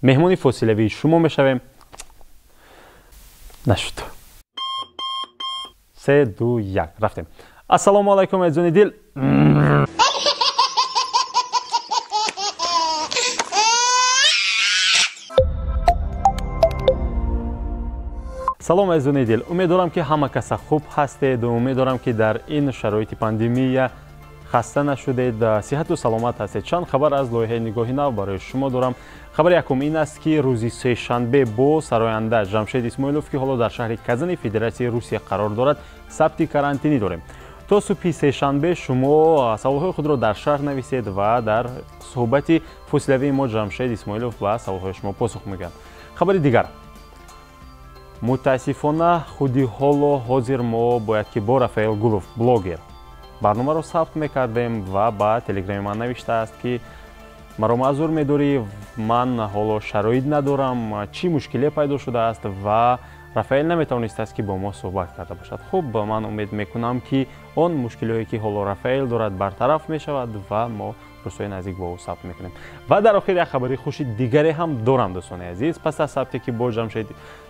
Меҳмони фосилавии шумо мешавем. Нашуд. 3, 2, 1, рафтем. Ассалому алайкум, азизони дил. Салом, азизони дил. Умедворам, ки ҳама каса хуб ҳастед. Умедворам, ки дар ин шароити пандемия хаста нашудед, сиҳату саломат ҳастед. Чанд хабар аз лоиҳаи «Нигоҳи нав» барои шумо дорам. Хабари якум ин аст, ки рӯзи сешанбе бо сароянда Ҷамшед Исмоилов, ки ҳоло дар шаҳри Казани Федератсияи Русия қарор дорад, сабти карантинӣ дорем. То субҳи сешанбе шумо саволҳои худро дар шарҳ нависед ва дар суҳбати фосилавии мо Ҷамшед Исмоилов ба саволҳои шумо посух мегӯяд. Хабари дигар: мутаассифона, худи ҳоло ҳозир мо бояд ки бо Рафаэл Гулов, блогер, барномаро сабт мекардем ва ба телеграми ман навиштааст, ки маро маъзур медорӣ, ман ҳоло шароит надорам, чӣ мушкиле пайдо шудааст ва Рафаэл наметавонистааст, ки бо мо суҳбат карда бошад. Хуб, ман умед мекунам, ки он мушкилиҳое, ки ҳоло Рафаэл дорад, бартараф мешавад ва мо рӯзҳои наздик бо ӯ сабт мекунем. Ва дар охир як хабари хуши дигаре ҳам дорам, дӯстони азиз. Пас аз сабте, ки бо Ҷамшед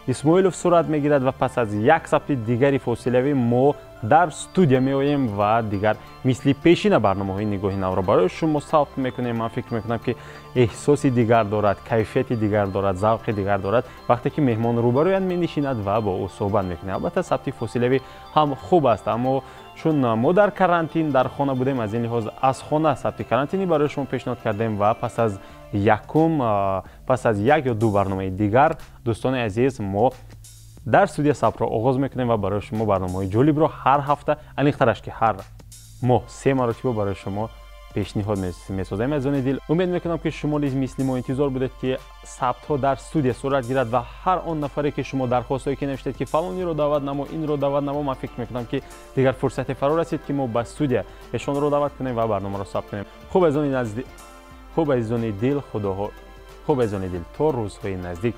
Исмоилов сурат мегирад, ва пас аз як сабти дигари фосилавӣ мо дар студия меоем ва дигар мисли пешина барномаҳои «Нигоҳи навро» барои шумо сабт мекунем. Ман фикр мекунам, ки эҳсоси дигар дорад, кайфияти дигар дорад, завқи дигар дорад, вақте ки меҳмон рӯбарӯян менишинад ва бо ӯ суҳбат мекунем. Албатта, сабти фосилавӣ ҳам хуб аст, аммо чун мо дар карантин дар хона будем, аз ин лиҳоз аз хона сабти карантинӣ барои шумо пешниҳод кардем. Ва пас аз якум, пас аз як ё ду барномаи дигар, дӯстони азиз, мо дар студия сабтро оғоз мекунем ва барои шумо барномаҳои ҷолибро ҳар ҳафта, аниқтараш ки ҳар моҳ се маротиба барои шумо пешниҳод месозем. Азизони дил, умед мекунам, ки шумо низ мисли мо интизор будед, ки сабтҳо дар студия сурат гирад. Ва ҳар он нафаре, ки шумо дархостҳое ки навиштед, ки фалониро даъват намо, инро даъват намо, ман фикр мекунам, ки дигар фурсате фаро расид, ки мо ба студия эшонро даъват кунем ва барномаро сабт кунем. Хуб, азизони назди, хуб, азизони дил, худоҳо, хуб, азизони дил, то рӯзҳои наздик.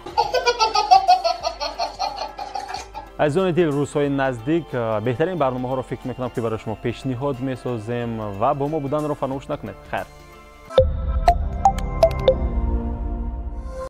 Азизони дил, рӯзҳои наздик беҳтарин барномаҳоро фикр мекунам, ки барои шумо пешниҳод месозем ва бо мо буданро фаромӯш накунед. Хайр.